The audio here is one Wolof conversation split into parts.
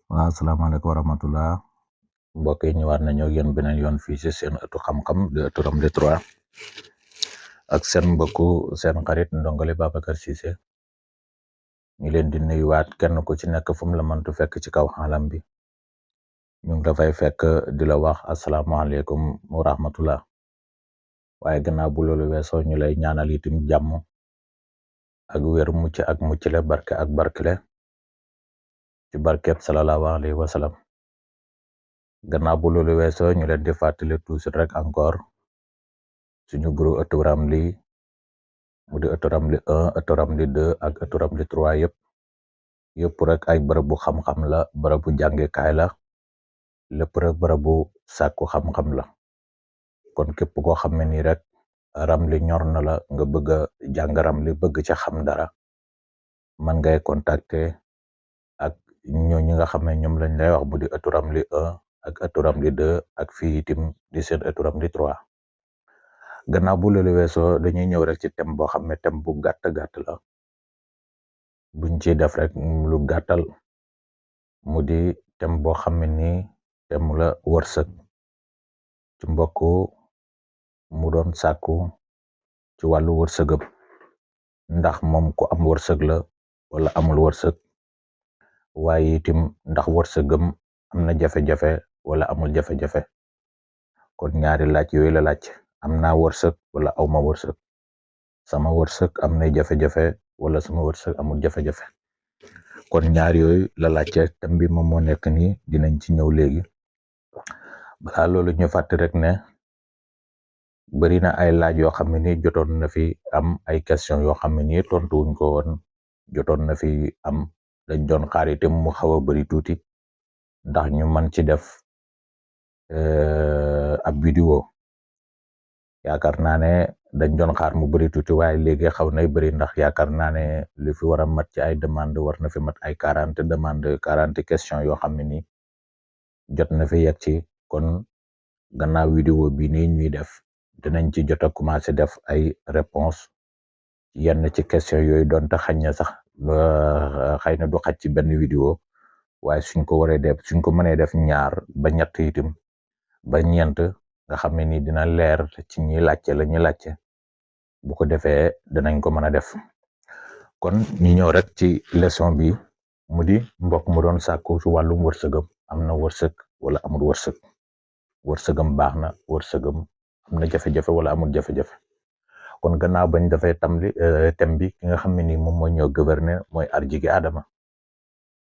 waaw asalaamaaleykum wa rahmatullah mbokk yi ñëwaat nañu ak yéen beneen yoon fii ci seen ëttu xam-xam di ëttu Ramli 3 ak seen mbokku seen xarit Ndongali Babacar Cissé ñu leen di nuyuwaat kenn ku ci nekk fu mu la mëntu fekk ci kaw xalam bi ñu ngi dafay fekk di la wax asalaamaaleykum wa rahmatullah waaye gannaaw bu loolu weesoo ñu lay ñaanal itam jàmm ak wér mucc ak muccle barke ak barkele ci barkeb sallallahu alayhi wa sallam gannaaw bu loolu weesoo ñu leen di fàttali toujours rek encore suñu groupe ëttu Ramli mu di ëttu Ramli 1 ëttu Ramli 2 ak ëttu Ramli 3 yëpp rek ay bërëb bu xam-xam la bërëb bu jàngekaay la lépp rek bërëb bu sàkku xam-xam la kon képp koo xam ne nii rek Ramli ñor na la nga bëgg a jàng Ramli bëgg ca xam dara man ngay contacter ak ñooñu nga xam ne ñoom lañ lay wax bu di ëttu Ramli 1 ak ëttu Ramli 2 ak fii itam di seen ëttu Ramli 3 gannaaw bu loolu weesoo dañuy ñëw rek ci thème boo xam ne thème bu gàtt la buñ ci def rek lu gàttal mu di thème boo xam ne nii thème la wërsëg ci mbokk mu doon sàkku ci wàllu wërsëgam ndax moom ku am wërsëg la wala amul wërsëg waaye itam ndax wërsëgam am na jafe-jafe wala amul jafe-jafe kon ñaari laaj yooyu la laaj am naa wërsëg wala awma wërsëg sama wërsëg am na jafe-jafe wala sama wërsëg amul jafe-jafe kon ñaar yooyu la laajte thème bi moom moo nekk nii dinañ ci ñëw léegi balaa loolu ñu fàttali rek ne bari na ay laaj yoo xam ne ni jotoon na fi am ay question yoo xam ne ni tontu wuñ ko woon jotoon na fi am dañ doon xaar itam mu xaw a bari tuuti ndax ñu mën ci def ab vidéo yaakaar naa ne dañ doon xaar mu bari tuuti waaye léegi xaw nay bari ndax yaakaar naa ne li fi war a mat ci ay demande war na fi mat ay 40 demande 40 question yoo xam ne ni jot na fi yegg ci kon gannaaw vidéo bi nii ñuy def dinañ ci jot a commencé def ay réponse yenn ci question yooyu doon te xañ na sax xëy na du xaj ci benn vidéo waaye suñ ko waree def suñ ko mënee def ñaar ba ñett itam ba ñeent nga xam ne ni dina leer ci ñi laajte la ñi laajte bu ko defee danañ ko mën a def kon ñu ñëw rek ci leçon bi mu di mbokk mu doon sàkku ci wàllum wërsëgam am na wërsëg wala amul wërsëg wërsëgam baax na wërsëgam am na jafe-jafe wala amul jafe-jafe kon gannaaw bañ dafay tamli thème bi ki nga xam ne ni moom moo ñëw gouverner mooy Arjigi Adama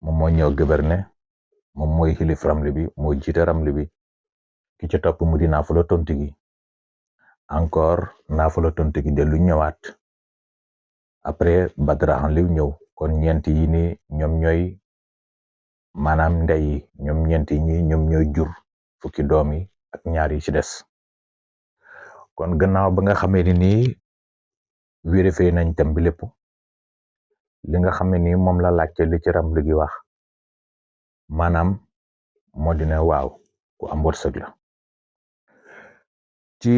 moom moo ñëw gouverner moom mooy xilif Ramli bi moo jiite Ramli bi ki ci topp mu di Naafula Tonti gi encore Naafula Tonti gi dellu ñëwaat après Badara Liw ñëw kon ñeent yi ni ñoom ñooy maanaam ndey yi ñoom ñeent yi ñoom ñooy jur fukki doom yi ak ñaar yi ci des kon gannaaw ba nga xamee ni nii vérifié nañ thème bi lépp li nga xam ne nii moom la laajte li ci Ramli gi wax maanaam moo dina waaw ku am wërsëg la ci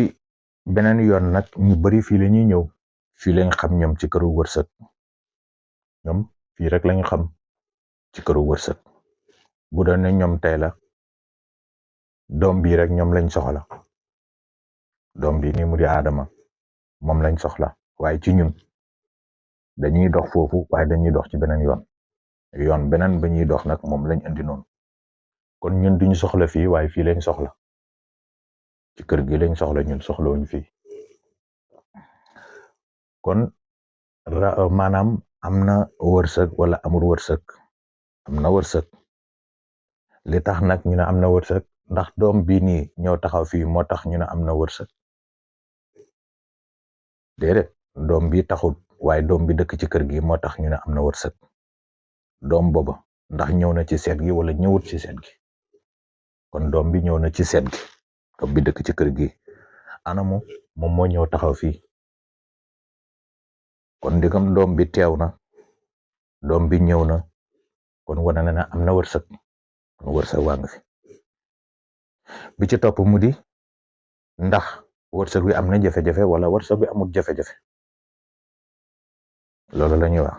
beneen yoon nag ñu bari fii la ñuy ñëw fii lañ xam ñoom ci këru wërsëg ñoom fii rek lañu xam ci këru wërsëg bu doon ne ñoom tey la doom bii rek ñoom lañ soxla doom bi ni mu di Adama moom lañ soxla waaye ci ñun dañuy dox foofu waaye dañuy dox ci beneen yoon beneen ba ñuy dox nag moom lañ indi noonu kon ñun duñu soxla fii waaye fii lañ soxla ci kër gi lañ soxla ñun soxlawuñ fii kon maanaam am na wërsëg wala amul wërsëg am na wërsëg li tax nag ñu ne am na wërsëg ndax doom bii nii ñëw taxaw fii moo tax ñu ne am na wërsëg déedéet doom bi taxul waaye doom bi dëkk ci kër gi moo tax ñu ne am na wërsëg doom booba ndax ñëw na ci seet gi wala ñëwut ci seet gi kon doom bi ñëw na ci seet gi doom bi dëkk ci kër gi anamu moom moo ñëw taxaw fii kon ndigam doom bi teew na doom bi ñëw na kon wane na ne am na wërsëg kon wërsëg waa nga fi bi ci topp mu di ndax wërsëg wi am na jafe-jafe wala wërsëg wi amul jafe-jafe loolu la ñuy wax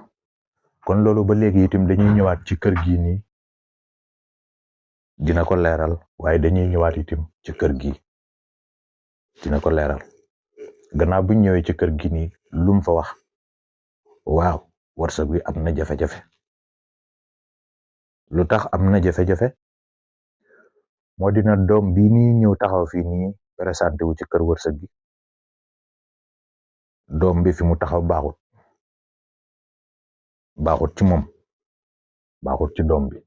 kon loolu ba léegi itam dañuy ñëwaat ci kër gi nii dina ko leeral waaye dañuy ñëwaat itam ci kër gi dina ko leeral gannaaw buñ ñëwee ci kër gi nii lum fa wax waaw wërsëg wi am na jafe-jafe lu tax am na jafe-jafe moo dina doom bii nii ñëw taxaw fii nii présenté wu ci kër wërsëg gi doom bi fi mu taxaw baaxut ci moom baaxut ci doom bi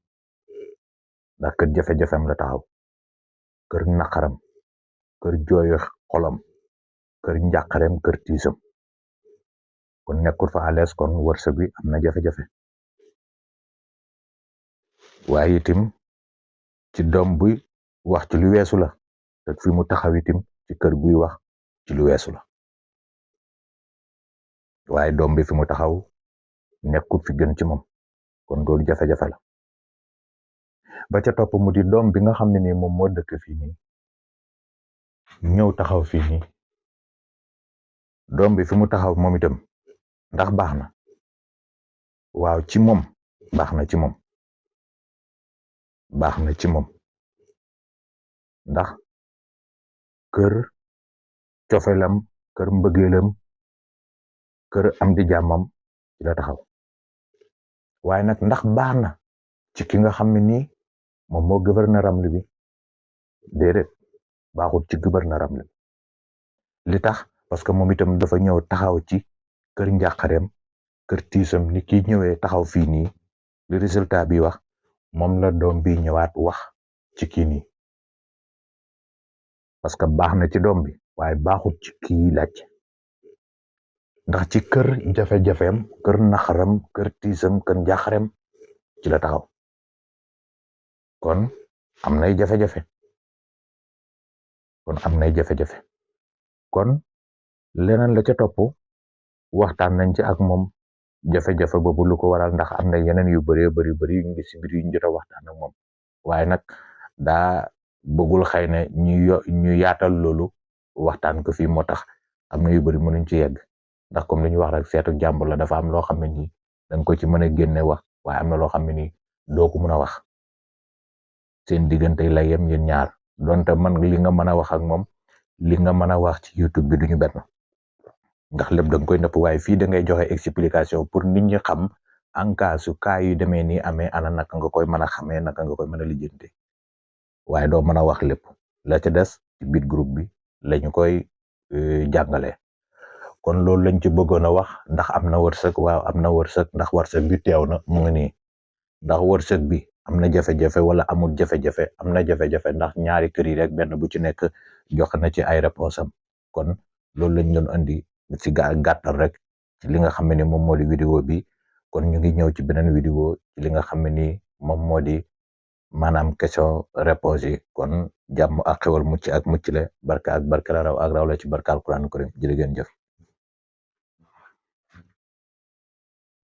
ndax kër jafe-jafem la taxaw kër naqaram kër jooyu xolam kër njàqarem kër tiisam kon nekkul fa à l'aise kon wërsëg wi am na jafe-jafe waaye itam ci doom buy wax ci lu weesu la te fi mu taxaw itam ci kër buy wax ci lu weesu la waaye doom bi fi mu taxaw nekkul fi gën ci moom kon loolu jafe-jafe la ba ca topp mu di doom bi nga xam ne nii moom moo dëkk fii nii ñëw taxaw fii nii doom bi fi mu taxaw moom itam ndax baax na waaw ci moom baax na ci moom baax na ci moom ndax kër cofelam kër mbëggeelam kër am di jàmmam ci la taxaw waaye nag ndax baax na ci ki nga xam ne nii moom moo gouverneur am li bi déedéet baaxul ci gouverneur am li tax parce que moom itam dafa ñëw taxaw ci kër njàqareem kër tiisam ni ki ñëwee taxaw fii nii li résultat bi wax moom la doom bi ñëwaat wax ci kii nii parce que baax na ci doom bi waaye baaxul ci kii laaj ndax ci kër jafe-jafeem kër naxaram kër tiisam kër njàqareem ci la taxaw kon am nay jafe-jafe kon leneen la ca topp waxtaan nañ ci ak moom jafe-jafe boobu lu ko waral ndax am na yeneen yu bëree bëri yu ngi si biir yu ñu jot a waxtaan ak moom waaye nag daa bëggul xëy na ñu yaatal loolu waxtaan ko fii moo tax am na yu bëri mënuñ ci yegg ndax comme li ñu wax rek seetu jàmbur la dafa am loo xam ne nii dañ ko ci mën a génne wax waaye am na loo xam ne nii doo ko mën a wax seen diggante lay yem yéen ñaar donte man li nga mën a wax ak moom li nga mën a wax ci YouTube bi duñu benn ndax lépp da nga koy nëpp waaye fii da ngay joxe explication pour nit ñi xam en cas su cas yu demee nii amee ana naka nga koy mën a xamee naka nga koy mën a lijjante waaye doo mën a wax lépp la ca des ci biir groupe bi lañu koy jàngale kon loolu lañ ci bëggoon a wax ndax am na wërsëg waaw am na wërsëg ndax wërsëg bi teew na mu ngi nii ndax wërsëg bi am na jafe-jafe wala amul jafe-jafe am na jafe-jafe ndax ñaari kër yi rek benn bu ci nekk joxe na ci ay réponse am kon loolu lañ doon andi ci gàttal rek ci li nga xam ne ni moom moo di vidéo bi kon ñu ngi ñëw ci beneen vidéo ci li nga xam ne ni moom moo di maanaam question réponse yi kon jàmm ak xewal mucc ak mucc le barka ak barka la raw ak raw la ci barka alquran karim jërë ngeen jëf